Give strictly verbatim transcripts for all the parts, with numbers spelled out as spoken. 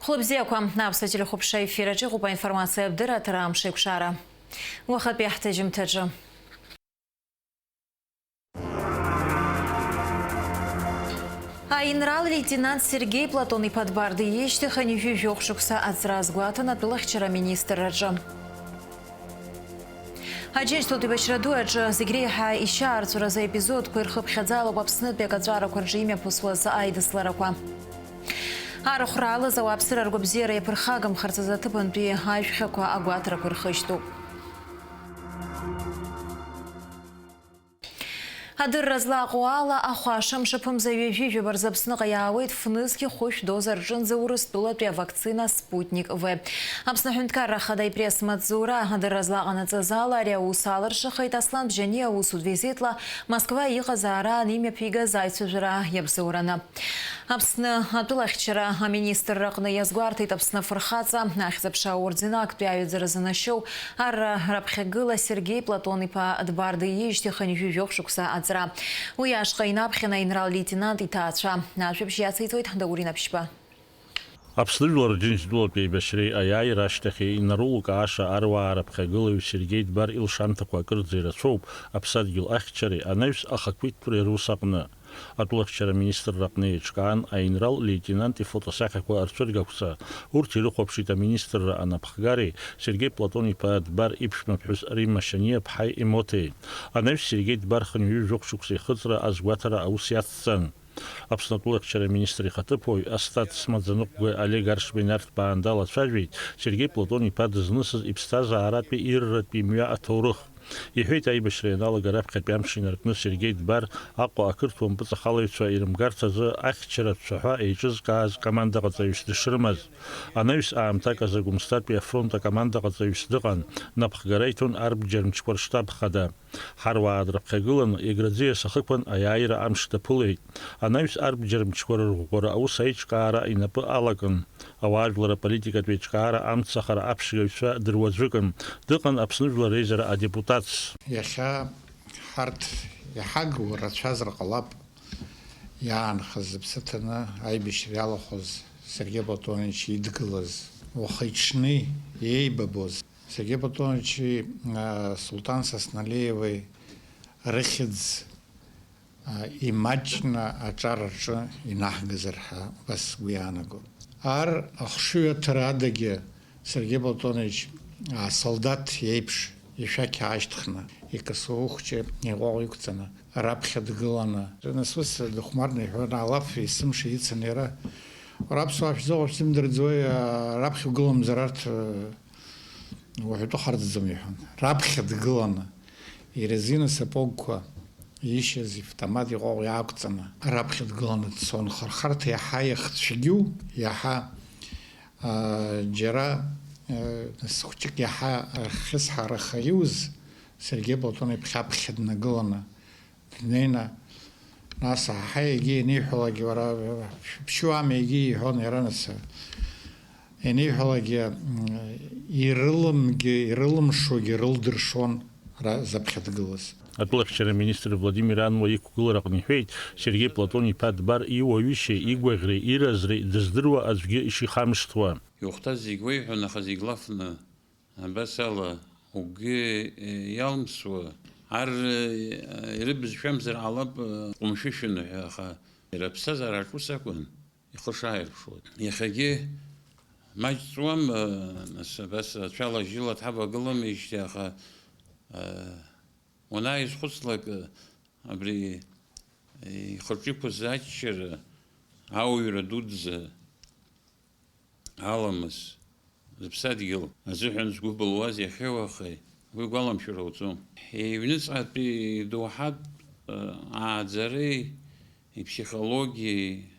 Хәлыбзиақәа, аԥсуа телехәаԥшра ефир аҿы иҟоуп аинформациатә дырраҭара «Амш еиқәшара». Уахатәи ҳҭыжьымҭаҿы. Аинрал леитенант Сергеи Платон-иԥа Дбар диижьҭеи хынҩажәи жәохә шықәса аҵра азгәаҭан атәылахьчара аминистрраҿы. Аџьынџьтәылатә еибашьра ду аҿы зегь реиҳа ишьаарҵәыразы аепизодқәа ирхыԥхьаӡалоуп Аԥснытәи акаҵәарақәа рҿы имҩаԥысуаз аидысларақәа. Арахәраалаз ауааԥсыра ргәабзиара иаԥырхагамхарц азы аҭыԥантәи ажәхьақәа агәаҭарақәа ирхышьҭоуп. Адырра злаҟоу ала, ахәаша мшаԥымза ҩажәи жәаба рзы Аԥсныҟа иаауеит фнызқьи хәышә доза рҿынӡа Урыстәылатәи авакцина Спутник В. Аԥсны аҳәынҭқарра ахада ипресс-маҵзура адырра злаҟанаҵаз ала ари аус алыршахеит Аслан Бжьаниа аусутә визитла Москва иҟаз аараан имҩаԥигаз аицәажәара иабзоураны. Аԥсны атәылахьчара аминистрра аҟны иазгәарҭеит Аԥсны афырхаҵа, ахьӡ-аԥша аорден актәи аҩаӡара занашьоу Ар раԥхьагыла Сергеи Платон-иԥа Дбар диижьҭеи хынҩажәи жәохә шықәса аҵра. Уи ашҟа инаԥхьан аинрал-леитенант иҭаацәа. Ажәабжь иациҵоит Даурен Аԥшьба. Аԥсны жәлар Џьынџьтәылатә еибашьреи аиааира ашьҭахьи инарулкааша аруаа раԥхьагылаҩ Сергеи Дбар илшанҭақәа акырӡа ирацәоуп аԥсадгьыл ахьчареи анаҩс ахақәиҭтәреи рус аҟны. Атәылахьчара аминистрра аҟны еиҿкаан аинрал леитенант ифотосахьақәа рцәыргақәҵа. Урҭ ирыхәаԥшит аминистрра анапхгареи Сергеи Платон-иԥа Дбар иԥшәмаԥҳәыс Римма Шьаниа-ԥҳаи Емотеи. Анаҩс Сергеи Дбар хынҩажәи жәохә шықәса ихыҵра азгәаҭара аус иацҵан. Аԥсны атәылахьчара аминистр ихаҭыԥуаҩ, астатс маӡаныҟәгаҩ Олег Аршбеи Нарҭбаа далацәажәеит Сергеи Платон-иԥа дызнысыз иԥсҭазааратәи ирратәи мҩа аҭоурых. Иҳәеит, аибашьра ианалага раԥхьатәи амш инаркны Сергеи Дбар Аҟәа ақырҭуа мпыҵахалаҩцәа ирымгарц азы ахьчара ацәаҳәа еиҿызкааз командаҟаҵаҩыс дышрымаз. Анаҩс аамҭак азы Гәымсҭатәи афронт акомандаҟаҵаҩыс дыҟан, напхгара иҭон арбџьар мчқәа рштаб хада. Ҳаруаа драԥхьагыланы, Еграӡиа сахықәан аиааира амш даԥылеит. Анаҩс арбџьар мчқәа рырӷәӷәара аус аиҿкаара инапы алакын. Ауаажәлар аполитикатә еиҿкаара амцахара аԥшьгаҩцәа дыруаӡәыкын, дыҟан Аԥсны Жәлар Реизара адепутатс. Иахьа ҳарҭ иҳагу рацәазар ҟалап, иаанхаз зыԥсы ҭаны аибашьра иалахәыз Сергеи Платонович идгылаз, уахи-ҽни иеибабоз, Сергеи Платоновичи, а, Сулҭан Сасналиевеи рыхьӡ а, имаҷны аҿар рҿы инаҳгазар ҳәа убас сгәы иаанагон. Ар ахшыҩ аҭара адагьы Сергеи Платонович, а, солдаҭ иеиԥш ишәақь аашьҭхны, икасуа хәҷы иҟәаҟә иқәҵаны, раԥхьа дгыланы, нас ус дыхәмарны иҳәон, алаф есымша ицын иара. Уара аԥсуаа шәзыҟоу шәзымдырӡои, а, раԥхьа угыламзар арҭ, а, уаҳәатәы харӡӡом, иҳәон. Раԥхьа дгыланы, ирезина сапогқәа ишьаз, ивтомат иҟәаҟә иаақәҵаны, раԥхьа дгыланы дцон. Хырхарҭа иаҳа иахцәгьоу, иаҳа, аа, џьара, аа, нас хәҷык иаҳа ахьысҳараха иуз, Сергеи Платон иԥхьа аԥхьа днагыланы, днеины, нас, аҳа, егьи ианиҳәалак, уара, шәыԥшьуама, егьи иҳәон иара, нас, ианиҳәалакгьы, м, ирылымгьы, ирылымшогьы рылдыршон ра-, заԥхьа дгылаз. Атәылахьчара аминистр Владимир Ануа иқәгылараҟны иҳәеит, Сергеи Платон-иԥа Дбар иуаҩышьеи игәаӷьреи иразреи дыздыруа аӡәгьы ишихамышҭуа. Иухәҭаз зегь уеиҳәон, аха зегь лафны. Абас ала, угәы, э, иалмсуа, ар, э, ирыбызшәамзар ҟалап, э, ҟәымшәышәын ҳәа, аха иара аԥсҭазаараҿ ус акәын, ихы шааирԥшуаз. Иахьагьы маҷ ҵуам, э, нас, абас ацәала-жьыла дҳавагыламижьҭеи, аха, э, уанааизхәыцлак, э, абри, э, ихаҿы иқәыз аччара, ауаҩра дуӡӡа, аламыс, зыԥсадгьыл азыҳәан згәы былуаз иахьеи уахеи, уи гәаламшәар ауӡом. Иҩныҵҟатәи идоуҳатә, э, ааӡареи, иԥсихологиеи,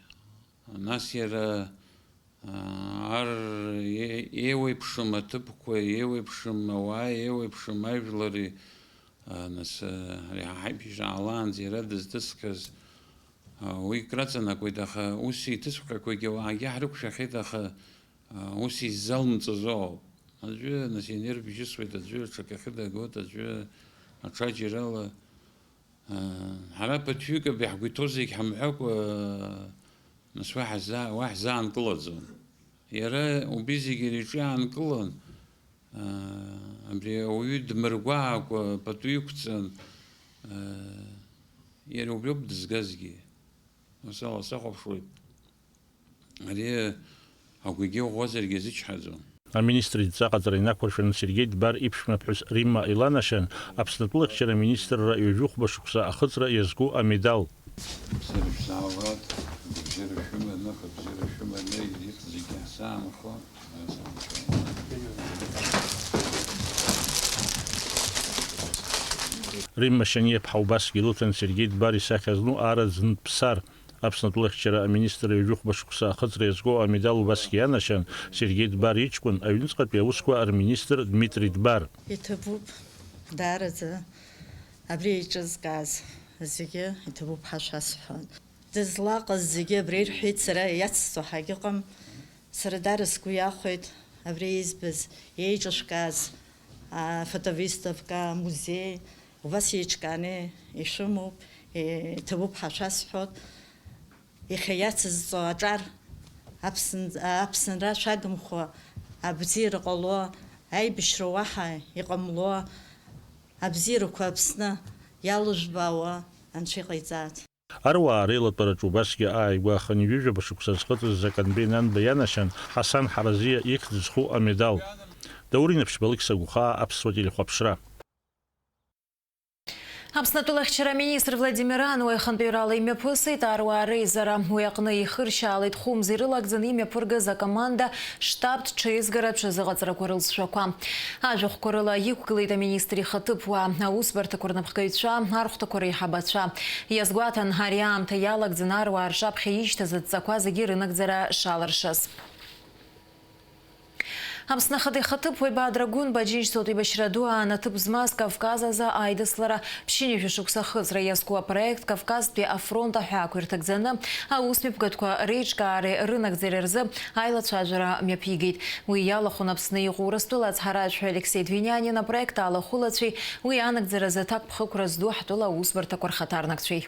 нас иара, э, ар е-, еиуеиԥшым аҭыԥқәа, еиуеиԥшым ауаа, еиуеиԥшым ажәлари, э, нас, э, ари ҳа ҳаибашьраалаанӡа иара дызҭысхыз, Уи краҵанакуеит, аха ус иҭысхьақәагьы ауаагьы ҳрықәшәахьеит, аха ус иззалымҵыз ыҟоуп. Аӡәы, нас, инерв бжьысуеит, аӡәы аҽакахьы дагоит, аӡәы аҽаџьарала. Ҳара ԥыҭҩык абри ҳгәы иҭоу зегь ҳамҳәакәа, нас, уа ҳза-, уа ҳзаанкылаӡом. Иара убри зегьы иара иҿы иаанкылан, аа, абри ауаҩы дмыргәаакәа пату иқәҵан, аа, иара убриоуп дызгазгьы. Масала сахәаԥшуеит, ари агәгьы ӷәӷәазаргьы азычҳаӡом. Аминистр идҵа аҟаҵара инақәыршәаны Сергеи Дбар иԥшәмаԥҳәыс Римма иланашьан Аԥсны атәылахьчара аминистрра ҩажәихәба шықәса ахыҵра иазку амедал. Бзиара шәзаауеит, бзиара шәыманы, бзиара шәыманы, зегьы ҳзаанхо. Римма Шьаниаԥҳа убасгьы лыҭан Сергеи Дбар исахьа зну ара зынтә Ԥсар. Аԥсны атәылахьчара аминистр ҩажәихәба шықәса ахыҵра иазку амедал убасгьы ианашьан Сергеи Дбар иҷкәын, аҩныҵҟатәи аусқәа рминистр Дмитри Дбар. Иҭабуп, даараӡа абри еиҿызкааз зегьы иҭабуп ҳәа шәасҳәон. Дызлаҟаз зегьы абра ирҳәеит, сара иацсҵо ҳагьыҟам. Сара даара сгәы иахәеит абри избаз, еиҿышәкааз афотовыставка, амузеи, убас еиҿкааны ишәымоуп, иҭабуп ҳәа шәасҳәоит. Иахьа иацызҵо аҿар аԥсн-, аԥсынра шәагымхо, абзиара ҟало, аибашьра уаҳа иҟамло, абзиарақәа Аԥсны иалыжәбаауа Анцәа иҟаиҵааит. Аруаа реилатәараҿы убасгьы ааигәа хынҩажәижәаба шықәса зхыҵыз Заканбеи Нанба ианашьан Ҳасан Ҳаразиа ихьӡ зху амедал. Даур Инаԥшьба, Алықьса Гәхаа, Аԥсуа телехәаԥшра. Аԥсны атәылахьчара аминистр Владимир Ан уи ахантәаҩрала имҩаԥысит аруаа реизара. Уи аҟны ихыршьаалеит хәымз ирылагӡаны имҩаԥыргаз акоманда штабтә ҽеизгаратә ҽазыҟаҵарақәа рылҵшәақәа. Ажәахәқәа рыла иқәгылеит аминистр ихаҭыԥуаа, аусбарҭақәа рнапхгаҩцәа, архәҭақәа реиҳабацәа. Иазгәаҭан, ари аамҭа иалагӡаны аруаа рҿаԥхьа ишьҭаз адҵақәа зегьы рынагӡара шалыршаз. Аԥсны Ахада ихаҭыԥуаҩ Бадра Гәынба Аџьынџьтәылатә еибашьра ду аан аҭыԥ змаз Кавказ азы аидыслара ԥшьынҩажәа шықәса ахыҵра иазку апроект Кавказтәи афронт аҳәаақәа ирҭагӡаны аусмҩаԥгатәқәа реиҿкаареи рынагӡареи рзы аилацәажәара мҩаԥигеит. Уи иалахәын Аԥсны иҟоу Урыстәыла ацҳаражәҳәаҩ Алексеи Двинянин, апроект алахәылацәеи уи анагӡаразы аҭакԥхықәра зду ҳтәыла аусбарҭақәа рхаҭарнакцәеи.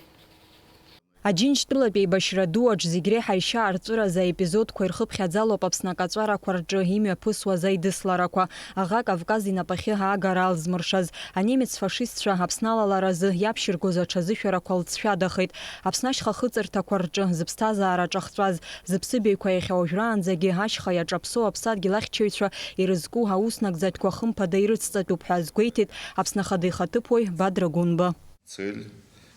Аџьынџьтәылатә еибашьра ду аҿ зегь реиҳа ишьа арҵәыразы аепизодқәа ирхыԥхьаӡалоуп Аԥсны акаҵәарақәа рҿы имҩаԥысуаз аидысларақәа, Аӷа Кавказ инапахьы аагара алзмыршаз, анемец фашистцәа Аԥсны алаларазы иаԥшьыргоз аҽазышәарақәа лҵшәадахеит. Аԥсны ашьха хыҵырҭақәа рҿы зыԥсҭазаара ҿахҵәаз, зыԥсыбаҩқәа иахьа уажәраанӡагьы ашьха иаҿаԥсоу аԥсадгьыл ахьчаҩцәа ирызку аус нагӡатәқәа хымԥада ирыцҵатәуп ҳәа азгәеиҭеит Аԥсны Ахада ихаҭыԥуаҩ Бадра Гәынба. Цель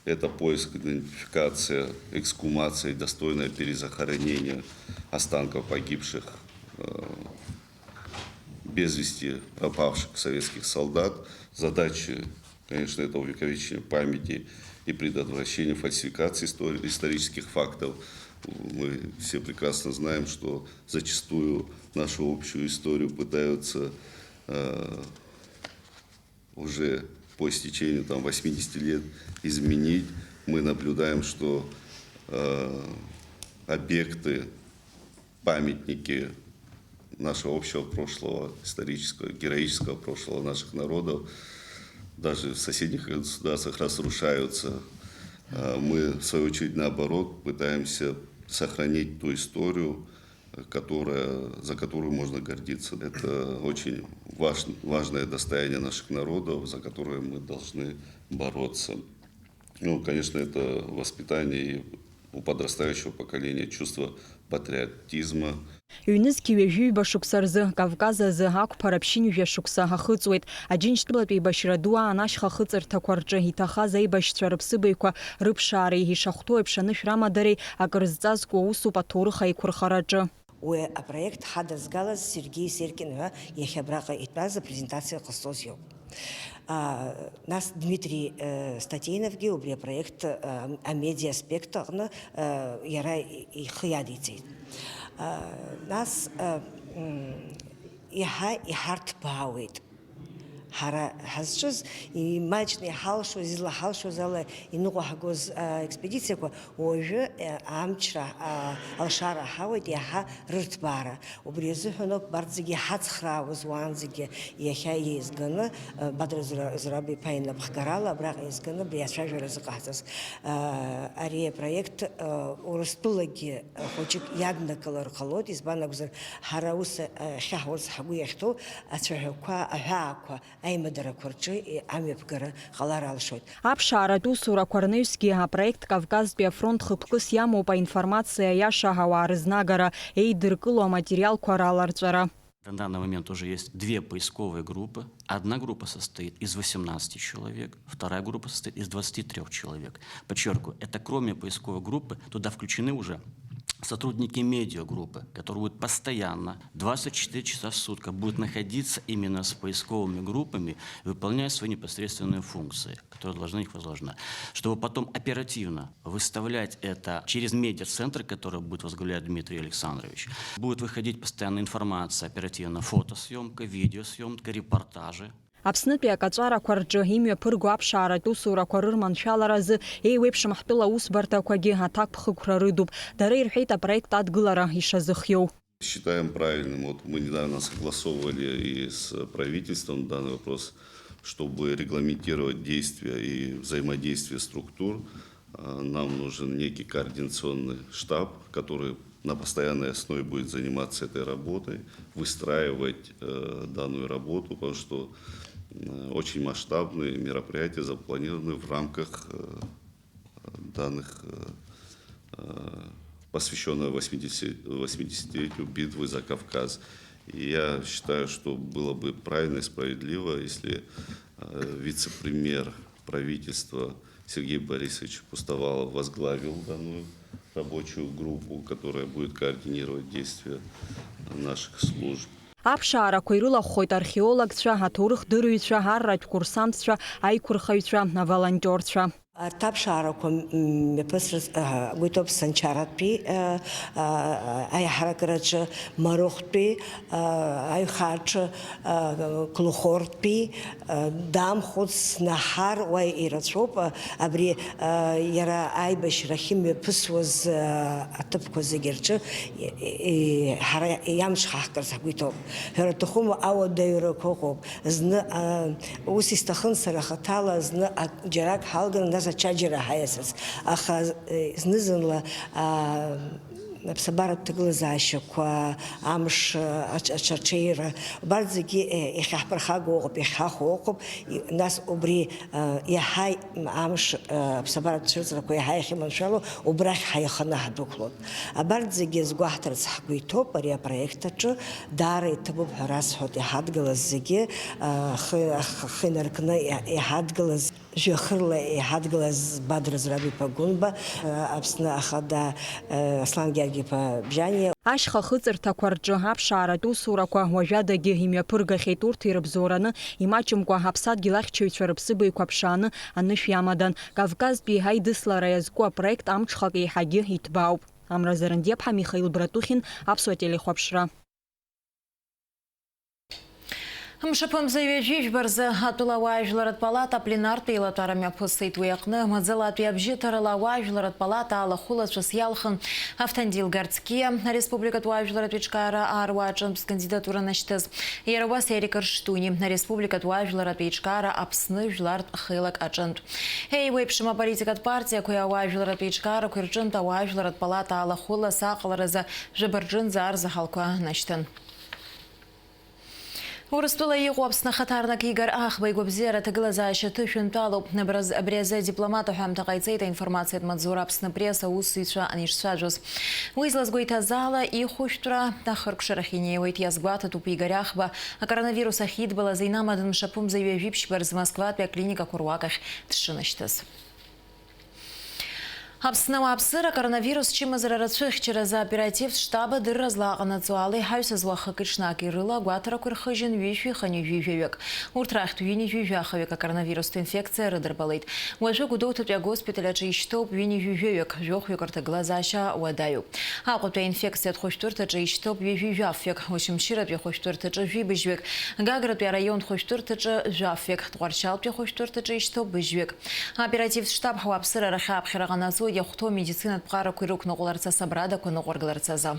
— это поиск, идентификация, эксгумация и достойное перезахоронение останков погибших, э, без вести пропавших советских солдат. Задача, конечно, это увековечение памяти и предотвращение фальсификации истори-, исторических фактов. Мы все прекрасно знаем, что зачастую нашу общую историю пытаются, э, уже по истечению там восьмидесяти лет изменить. Мы наблюдаем, что, э, объекты, памятники нашего общего прошлого, исторического, героического прошлого наших народов, даже в соседних государствах разрушаются. Э, мы, в свою очередь, наоборот, пытаемся сохранить ту историю, которая, за которую можно гордиться. Это очень важ-, важное достояние наших народов, за которое мы должны бороться. Ну, конечно, это воспитание и у подрастающего поколения чувство патриотизма. Ҩнызқьи ҩажәи ҩба шықәса рзы Кавказ азы ақәԥара ԥшьынҩажәа шықәса ахыҵуеит. Аџьынџьтәылатә еибашьра ду аан ашьха хыҵырҭақәа рҿы иҭахаз аибашьцәа рыԥсыбаҩқәа рыԥшаареи ишахәҭоу еиԥш анышә рамадареи акыр зҵазкуа усуп аҭоурых аиқәырхараҿы. Уи апроект ҳадызгалаз Сергеи Серкин ҳәа иахьа абраҟа итәаз апрезентациа ҟазҵоз иоуп. А, нас Дмитрий, э, Статейновгьы убри апроект, э, амедиа аспект аҟны, э, иара и-, ихы иадиҵеит. А, нас, э, м, иаҳа иҳарҭбаауеит. Ҳара ҳазҿыз, имаҷны иҳалшоз, излаҳалшоз ала иныҟәаҳгоз, а, експедициақәа уажәы, а, амчра, а, алшара ҳауеит иаҳа рырҭбаара. Убри азыҳәан ауп абарҭ зегьы иҳацхраауаз уаанӡагьы иахьа еизганы, а, Бадра Зура-, Зураб-иԥа инапхгарала абраҟа еизганы абри ацәажәара зыҟаҳҵаз. А, ари апроект, а, Урыстәылагьы хәыҷык иаднакылар ҟалоит, избан акәзар, ҳара ус, а, ахьаҳуаз ҳгәы иахьҭоу ацәаҳәақәа, аҳәаақәа, аимадарақәа рҿы, е, амҩаԥгара ҟалар алшоит. Аԥшааратә усурақәа рнаҩсгьы апроект Кавказтәи афронт хықәкыс иамоуп аинформациа аиаша ауаа рызнагара, еидыркыло аматериалқәа раларҵәара. На данный момент уже есть две поисковые группы. Одна группа состоит из восемнадцати человек, вторая группа состоит из двадцати трёх человек. Подчеркиваю, это кроме поисковой группы, туда включены уже сотрудники медиагруппы, которые будут постоянно, двадцать четыре часа в сутки, будут находиться именно с поисковыми группами, выполняя свои непосредственные функции, которые должны их возложены, чтобы потом оперативно выставлять это через медиацентр, который будет возглавлять Дмитрий Александрович. Будет выходить постоянно информация, оперативно фотосъемка, видеосъемка, репортажи. Аԥснытәи акаҵәарақәа рҿы имҩаԥырго аԥшааратә усурақәа рырманшәаларазы еиуеиԥшым ҳтәыла усбарҭақәагьы аҭакԥхықәра рыдуп. Дара ирҳәеит апроект адгылара ишазыхиоу. Считаем правильным, вот мы недавно согласовывали и с правительством данный вопрос, чтобы регламентировать действия и взаимодействие структур, а, нам нужен некий координационный штаб, который на постоянной основе будет заниматься этой работой, выстраивать, э, данную работу, потому что, э, очень масштабные мероприятия запланированы в рамках, э, данных, э, э, посвящённая восьмидесяти, восьмидесятилетию битвы за Кавказ. И я считаю, что было бы правильно и справедливо, если, э, вице-премьер правительства Сергей Борисович Пустовалов возглавил данную рабочую группу, которая будет координировать действия наших служб. Аԥшаарақәа ирылахәхоит археологцәа, аҭоурыхдырҩцәа, арратә курсантцәа, аиқәырхаҩцәа, аволонтиорцәа. Арҭ аԥшаарақәа, м, мҩаԥысраз, а, гәы иҭоуп Санчаратәи, а, а, аиҳаракыраҿы, Марыхәтәи, а, аҩхаҿы, а, Клухортәи, а, Дамхәыц, Наҳар, уа ирацәоуп, а, абри, а, иара аибашьрахь имҩаԥысуаз, а, аҭыԥқәа зегьы рҿы, и, и, ҳара иамҽхаҳкырц ҳгәы иҭоуп. Ҳәара аҭахума, ауадаҩрақәа ыҟоуп. Зны, а, ус исҭахын сара хаҭала, зны ак-, џьарак ҳалган, нас ачаџьара ҳаиасырц. Аха, э, зны-зынла, а, аԥсабаратә ҭагылазаашьақәа, амш, а, аҽ-, аҽарҽеира, убарҭ зегьы, э, иахьаҳԥырхагоу ыҟоуп, иахьҳахәо ыҟоуп, и-, нас убри, а, иаҳа амш, а, аԥсабаратә цәырҵрақәа иаҳа иахьыманшәало, убрахь ҳаиханы ҳдәықәлоит. Абарҭ зегьы згәаҳҭарц ҳгәы иҭоуп ари апроект аҿы. Даара иҭабуп ҳәа расҳәоит иҳадгылаз зегьы, а, ахы, ахы инаркны иа-, иҳадгылаз, жәҩахырла иҳадгылаз Бадра Зураб-иԥа Гәынба, а, Аԥсны Ахада, а, Аслан Гьаргь-иԥа Бжьаниа. Ашьха хыҵырҭақәа рҿы аԥшааратә усурақәа уажәадагьы имҩаԥыргахьеит, урҭ ирыбзоураны имаҷымкәа аԥсадгьыл ахьчаҩцәа рыԥсыбаҩқәа ԥшааны анышә иамадан. Кавказтәи аидыслара иазку апроект амҽхак еиҳагьы иҭбаауп. Амра Зарандиаԥҳа, Михаил Братухин, Аԥсуа телехәаԥшра. Мшаԥымза ҩажәи жәба рзы атәыла ауаажәларратә палата апленартә еилатәара мҩаԥысит. Уи аҟны маӡалатәи абжьыҭарала ауаажәларратә палата алахәылацәас иалхын Автандил Гарцкиа, ареспубликатә уаажәларратә еиҿкаара ааруа аҿынтә зкандидатура нашьҭыз, иара убас Ерик Рштуни, ареспубликатә уаажәларратә еиҿкаара Аԥсны жәлартә хеилак аҿынтә. Еиуеиԥшым аполитикатә партиақәеи ауаажәларратә еиҿкаарақәеи рҿынтә ауаажәларратә палата алахәылас аҟаларазы жәаба рҿынӡа арзаҳалқәа нашьҭын. Урыстәыла иҟоу Аԥсны ахаҭарнак Игор Ахба игәабзиара аҭагылазаашьа ҭышәынтәалоуп. Абраз-, абри азы адипломат аҳәамҭа ҟаиҵеит аинформациатә маҵзура Аԥсны Пресс аусзуҩцәа анишцәажәоз. Уи злазгәеиҭаз ала, ихәышәтәра ахыркәшарахь инеиуеит. Иазгәаҭатәуп Игор Ахба акоронавирус ахьидбалаз инамадан мшаԥымза ҩажәи ԥшьба рзы Москватәи аклиникақәа руак ахь дшынашьҭыз. Аԥсны ауааԥсыра акоронавирус чымазара рацәыхьчаразы аоперативтә штаб адырра злаҟанаҵо ала иҳаҩсыз уахыки-ҽнаки рыла агәаҭарақәа ирхыжьын ҩышәи хынҩажәи жәаҩык. Урҭ рахьтә ҩынҩажәи жәахаҩык акоронавирустә инфекциа рыдырбалеит. Уажәы Гәдоуҭатәи агоспиталь аҿы ишьҭоуп ҩынҩажәи жәаҩык, жәохәҩык рҭагылазаашьа уадаҩуп. Аҟәатәи аинфекциатә хәышәтәырҭаҿы ишьҭоуп ҩажәи жәафҩык, Очамчыратәи ахәышәтәырҭаҿы жәибжьҩык, Гагратәи араион хәышәтәырҭаҿы жәафҩык, Тҟәарчалтәи ахәышәтәырҭаҿы ишьҭоуп быжьҩык. Аоперативтә штаб ҳауааԥсыра рахь аԥхьара ҟанаҵоит иахәҭоу амедицинатә ԥҟарақәа ирықәныҟәаларц асабрадақәа ныҟәыргаларц азы.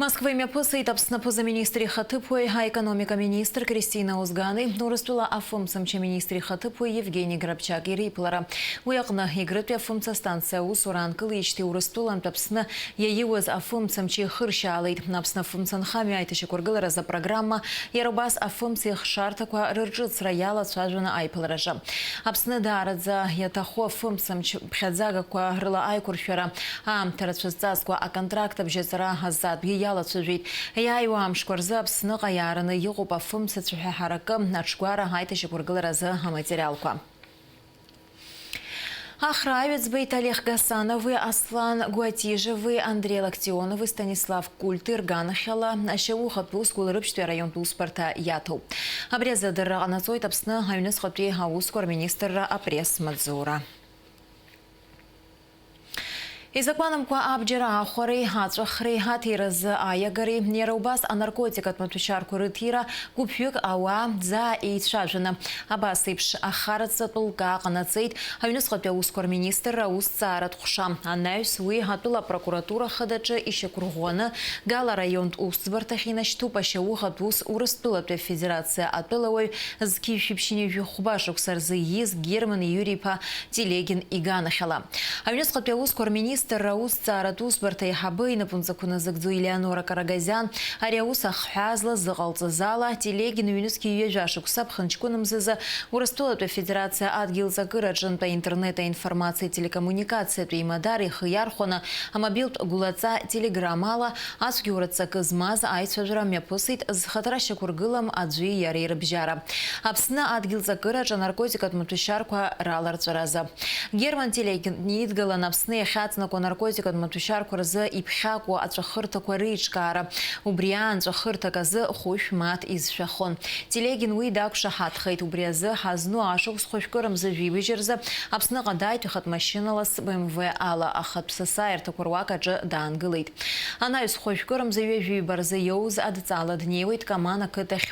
Москва имҩаԥысит Аԥсны аԥыза-министр ихаҭыԥуаҩ, аекономика министр Кристина Узгани, Урыстәыла афымцамч аминистр ихаҭыԥуаҩ Евгени Грабчак иреиԥылара. Уи аҟны Егрытәи афымца астанциа аусура аанкылеижьҭеи Урыстәылантә Аԥсны иаиуаз афымцамч еихыршьаалеит. Аԥсны афымца анхамҩа аиҭашьақәыргыларазы апрограмма, иара убас афымца ихшарҭақәа рырҿыцра иалацәажәаны аиԥылараҿы. Аԥсны даараӡа иаҭаху афымцамч ԥхьаӡагақәа рыла аиқәыршәара аамҭа рацәа зҵазкуа аконтракт абжьаҵара азҵаатәгьы иалацәажәеит. Иааиуа амшқәа рзы Аԥсныҟа иаараны иҟоуп афымца цәаҳәа ҳаракы аҽгәара аиҭашьақәыргыларазы аматериалқәа. Ахра аҩаӡбеит Олег Гасанови, Аслан Гуатижеви, Андрей Локтионови, Станислав Культи рганахьала ашьаухатә усқәа Гәылрыԥшьтәи араионтә усбарҭа иаҭоуп. Абри азы адырра ҟанаҵоит Аԥсны аҩныҵҟатәи аусқәа рминистрра апресс-маҵзура. Изакәанымкәа абџьар аахәареи, аҵәахреи, аҭиразы аиагареи, иара убас анаркотикатә маҭәашьарқәа рыҭира гәыԥҩык ауаа заа еицәажәаны. Абас еиԥш ахараҵатә лкаа ҟанаҵеит аҩныҵҟатәи аусқәа рминистрра аусҭҵааратә ҟәша. Анаҩс уи атәыла апрокуратура хадаҿы ишьақәырӷәӷәаны Гала араионтә усӡбарҭахь инашьҭуп ашьаухатә ус Урыстәылатәи Афедерациа атәылауаҩ зқьи жәшәи ԥшьынҩажәи хәба шықәса рзы ииз Герман Иури-иԥа Телегин иганахьала. Аҩныҵҟатәи аусқәа рминистрра аусҭҵааратә усбарҭа аиҳабы инапынҵақәа назыгӡо Елеонора Карагазиан ари аус ахҳәаа злазыҟалҵаз ала, Телегин ҩнызқьи ҩажәа шықәса ԥхынҷкәын мзазы Урыстәылатәи Афедерациа адгьылҵакыраҿынтә аинтернет, аинформациа, телекоммуникациатә еимадара ихы иархәаны, амобилтә гәлаҵа Telegram ала ацәгьоура ҵакы змаз аицәажәара мҩаԥысит зхаҭара шьақәыргылам аӡәи иареи рыбжьара. Аԥсны адгьылҵакыраҿы анаркотикатә маҭәашьарқәа раларҵәаразы. Герман Телегин идгылан Аԥсны иахьаҵанакуа анаркотикатә маҭәашьарқәа рзы иԥхьакуа аҵәахырҭақәа реиҿкаара. Убри аан ҵәахырҭак азы хәышә мааҭ изшәахон. Телегин уи дақәшаҳаҭхеит. Убри азы ҳазну ашықәс хәышәкы рымза жәибжь рзы Аԥсныҟа дааит ҩхатә машьынала, с Б М В ала, ахатә сасааирҭақәа руак аҿы даангылеит. Анаҩс хәышәкы рымза ҩажәи ҩба рзы иоуз адҵала днеиуеит Каман ақыҭахь.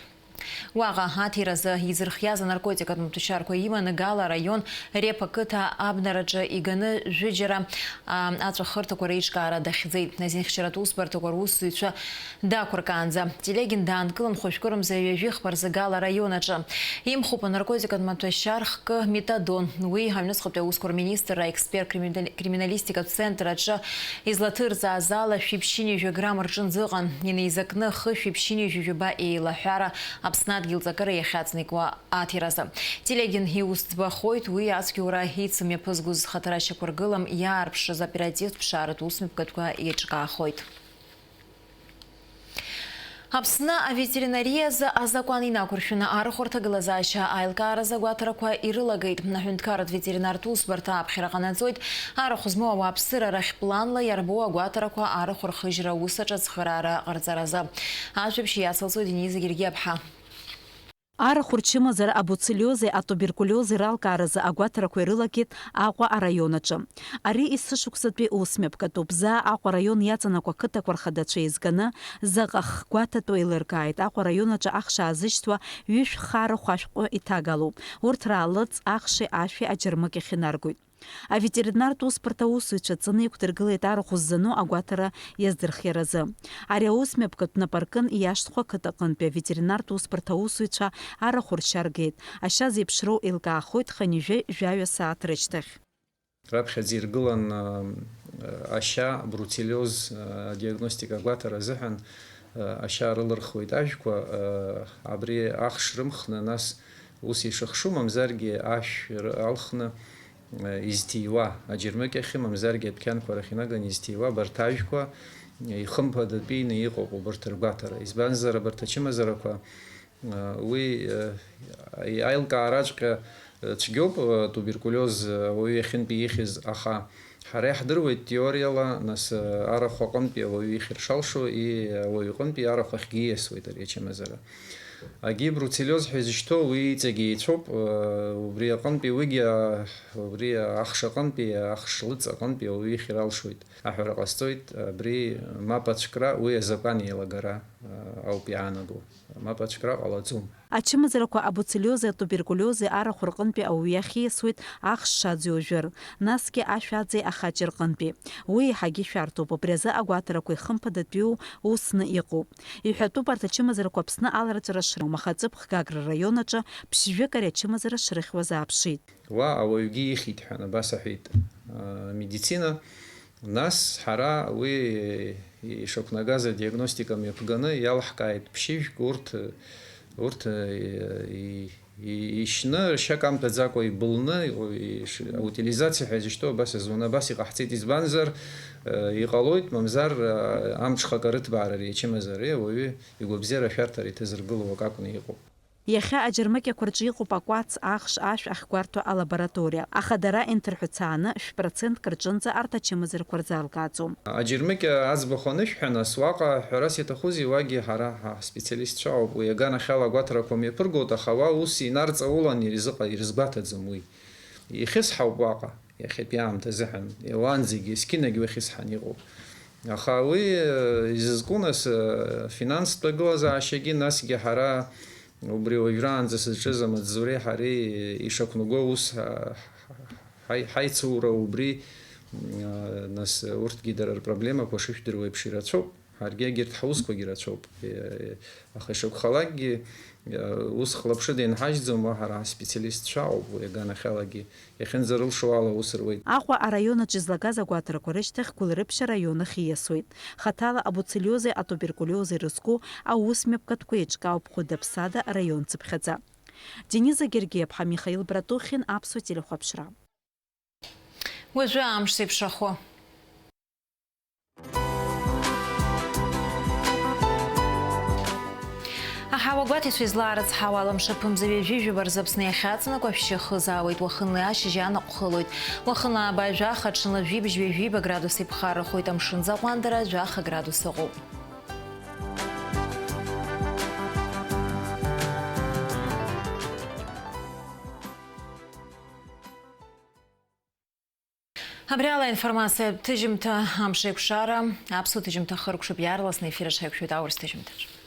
Уаҟа аҭиразы изырхиаз анаркотикатә маҭәашьарқәа иманы Гала араион Репа қыҭа абнараҿы иганы жәыџьара, а, аҵәахырҭақәа реиҿкаара дахьӡеит. Азинхьчаратә усбарҭақәа русзуҩцәа дақәыркаанӡа. Телегин даанкылан хәажәкырымза ҩажәи хԥа рзы Гала араион аҿы. Имхуп анаркотикатә маҭәашьар хкы метадон. Уи аҩныҵҟатәи аусқәа рминистрра аексперт криминал-, криминалистикатә центр аҿы излаҭырҵааз ала шәи ԥшьынҩажәа грамм рҿынӡа ыҟан. Инеизакны хышәи ԥшьынҩажәи жәаба еилаҳәара Аԥсны адгьыл ҵакыра иахьаҵанакуа аҭиразы. Телегин иус ӡбахоит, уи ацәгьоура ицымҩаԥызгоз зхаҭара шьақәыргылам иаарԥшыз оперативтә ԥшааратә усмҩаԥгатәқәа еиҿкаахоит. Аԥсны аветеринариазы азакәан инақәыршәаны арахә рҭагылазаашьа аилкааразы агәаҭарақәа ирылагеит. Аҳәынҭқарратә ветеринартә усбарҭа аԥхьара ҟанаҵоит арахә змоу ауааԥсыра рахь планла иарбоу агәаҭарақәа арахә рхыжьра аус аҿы ацхыраара ҟарҵаразы. Ажәабжь иацылҵоит Дениза Гергиаԥҳа. Арахә рчымазара абруцеллиози атуберкулиози ралкааразы агәаҭарақәа ирылагеит Аҟәа араион аҿы. Ари есышықәсатәи усмҩаԥгатәуп. Заа Аҟәа араион иаҵанакуа ақыҭақәа рхадацәа еизганы, заҟа хгәаҭатәу еилыркааит. Аҟәа араион аҿы ахш аазышьҭуа ҩышә хаа рахә ашәҟәы иҭагалоуп. Урҭ раалыҵ ахши ашәи аџьармыкьахь инаргоит. Аветеринартә усбарҭа аусзуҩцәа ҵаны иқәдыргылеит арахә ззану агәаҭара иаздырхиаразы. Ари аусмҩаԥгатә напаркын иашьҭхәа ақыҭаҟынтәи аветеринартә усбарҭа аусзуҩцәа арахә ршьа ргеит. Ашьа зеиԥшроу еилкаахоит хынҩажәи жәаҩа сааҭ рышьҭахь. Раԥхьаӡа иргылан, а, ашьа, бруцеллиоз, а, адиагностика агәаҭара азыҳәан, а, ашьа рылырхуеит ажәқәа, а, абри ахш рымхны, нас ус ишыхшу, мамзаргьы ашә р-, алхны, а, изҭиуа, аџьармыкьахьы, мамзаргьы адәқьанқәа рахь инаганы изҭиуа абарҭ ажәқәа, ихымԥадатәины иҟоуп убарҭ ргәаҭара. Избанзар, абарҭ ачымазарақәа, Уи, аилкаараҵәҟьа Цәгьоуп, э, туберкулиоз, э, ауаҩы иахьынтәи ихьыз, аха ҳара иаҳдыруеит теориала, нас, э, арахә аҟынтәи ауаҩы ихьыр шалшо, и-, ауаҩы иҟынтәи арахә ахьгьы ииасуеит ари ачымазара. Агибруцеллез ҳәа изышьҭоу уи иҵегь еицәоуп, э, убри аҟынтәи уигьы, а, убри ахш аҟынтәи, ахш лыҵ аҟынтәи ауаҩы ихьыр алшоит. Аҳәара ҟасҵоит, абри мап ацәкра, уи азакәан еилагара, э, ауп иаанаго. Мап ацәкра ҟалаӡом. Ачымазарақәа абуцеллиози атуберкулиози арахә рҟынтәи ауаҩы иахь ииасуеит ахш шаӡәы уажәыр, насгьы ашә аӡеи ахаҷ рҟынтәи. Уи еиҳагьы шәарҭоуп, убри азы агәаҭарақәа ихымԥадатәиу усны иҟоуп. Иҳәатәуп арҭ ачымазарақәа Аԥсны аларҵәара шрымоу, аха Аҵыԥх Гагра раион аҿы ԥшьҩык ари ачымазара шрыхьуаз ааԥшит. Уа ауаҩгьы ихьит ҳәа абас аҳәеит, а, медицина. Нас ҳара уи ишақәнагаз адиагностика мҩаԥганы иалаҳкааит ԥшьыжәк, урҭ, урҭ, и-, и-, ишьны, ршьа камҭәаӡакәа ибылны, иш-, аутилизациа ҳәа изышьҭоу абас азуны абас иҟаҳҵеит, избанзар, э, иҟалоит, мамзар, э, амҽхак арыҭбаара ари ачымазареи ауаҩы игәабзиара ашәарҭара иҭазыргыло акы акәны иҟоуп. Иахьа аџьармыкьақәа рҿы иҟоуп акәац, ахш, ашә ахьгәарҭо алабораториа, аха дара инҭырҳәцааны шә-процентк рҿынӡа арҭ ачымазарақәа рзалгааӡом. Аџьармыкьа аӡбахә анышәҳәа, нас, уаҟа ҳәарас иаҭахузеи, уагьы ҳара ҳаспециалистцәа ауп, уи аганахьала агәаҭарақәа мҩаԥыргоит, аха уа ус инарҵаулан ирзыҟа-, ирызгәаҭаӡом уи. Ихьысҳауп уаҟа. Иахьатәи аамҭа азыҳәан, уаанӡагьы, есқьынагь уи ахьысҳан иҟоуп. Аха уи, э, изызку нас, э, финанстә ҭагылазаашьагьы, насгьы ҳара убри уажәраанӡа сызҿыз амаҵзуреи ҳареи ишақәнаго аус ҳа-, ҳаи-, ҳаицура убри, м, э, нас урҭгьы дара рпроблемақәа шышәдыруа еиԥш ирацәоуп. Ҳаргьы егьырҭ ҳусқәагьы рацәоуп. Е, аха ишакәхалакгьы, е, ус хлаԥшыда инҳажьӡом, уа ҳара ҳаспециалистцәа ауп, уи аганахьалагьы иахьынӡарылшо ала аус руеит. Аҟәа араион аҿы излагаз агәаҭарақәа рышьҭахь Гәылрыԥшь араион ахь ииасуеит. Хаҭала абуцеллиози атуберкулиози рызку аус мҩаԥгатәқәа еиҿкаауп хәыда-ԥсада араион цыԥхьаӡа. Дениза Гергиаԥҳа, Михаил Братухин, Аԥсуа телехәаԥшра. Уажәы амш зеиԥшрахо. Аҳауа гәаҭеицәа излаарыцҳауа ала мшаԥымза ҩажәи жәаба рзы Аԥсны иахьаҵанакуа ашәшьы ахызаауеит, уахынла ашьыжь анаҟә хылоит, уахынла ааба жәаха, ҽынла жәибжь ҩажәиба градус иԥхаррахоит, амшын аӡы аҟәандара жәаха градус ыҟоуп. Абри ала аинформациатә ҭыжьымҭа амшеиқәшара, аԥсуа ҭыжьымҭа хыркәшоуп, иаарласны аефир аҿы ҳаиқәшәоит аурыс ҭыжьымҭаҿы.